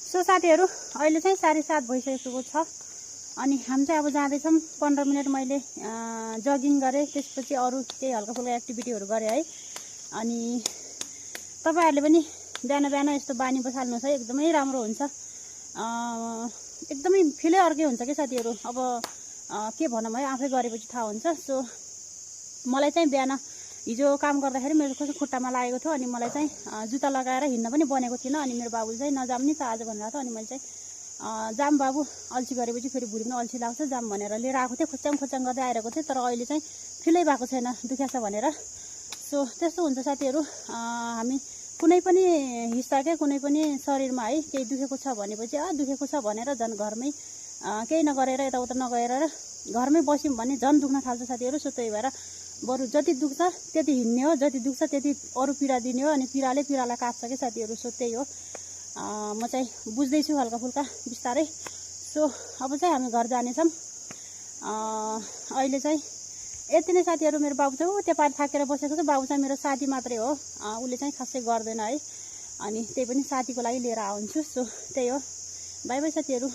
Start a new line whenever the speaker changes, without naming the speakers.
So साथीहरु अहिले चाहिँ 7:30 भइसकेको छ अनि हामी चाहिँ अब जाँदैछौँ। 15 मिनेट मैले जगिङ गरेँ, त्यसपछि अरु केही हल्काफुल्का एक्टिभिटीहरु गरेँ है। अनि तपाईहरुले पनि बिहान बिहान यस्तो बानी बसाल्नुहोस् है, एकदमै राम्रो हुन्छ। एकदमै फिलै अर्कै हुन्छ के साथीहरु। अब के भनौं है, आफै गरेपछि थाहा हुन्छ। सो मलाई चाहिँ बिहान हिजो काम गर्दाखेरि मेरो कस्तो खुट्टामा लागेको थियो अनि मलाई चाहिँ जुत्ता लगाएर हिँड्न पनि बनेको थिएन। अनि मेरो बाबुले चाहिँ नजाम नि त आज भनेर थियो। अनि मैले चाहिँ जाम बाबु, अल्छी गरेपछि फेरि भुँडी पनि अल्छी लाग्छ जाम भनेर लिएर आएको थिएँ। खोच्याङ खोच्याङ गर्दै आइरहेको थिएँ, तर अहिले चाहिँ फिलै भएको छैन दुखेछ भनेर। सो त्यस्तो हुन्छ साथीहरु। हामी कुनै पनि हिस्सा के कुनै पनि शरीरमा है केही दुखेको छ भनेपछि दुखेको छ भनेर झन् घरमै केही नगरेर यताउता नगएर घरमै बस्यौं भने झन् दुख्न थाल्छ साथीहरु। सो त्यही भएर बरु जति दुख्छ त्यति हिँड्ने हो, जति दुख्छ त्यति अरु पीडा दिने हो। अनि पीडाले पीडालाई काट्छ के साथीहरु। सो त्यही हो, म चाहिँ बुझ्दै छु हल्का फुल्का बिस्तारै। सो अब चाहिँ हामी घर जानेछौँ। अहिले चाहिँ यति नै साथीहरु। मेरो बाबु चाहिँ त्यो पार थाकेर बसेको छ। बाबु चाहिँ मेरो साथी मात्रै हो, उले चाहिँ खासै गर्दैन है। अनि त्यही पनि साथीको लागि लिएर आउँछु। सो त्यही हो, बाइ बाइ साथीहरु।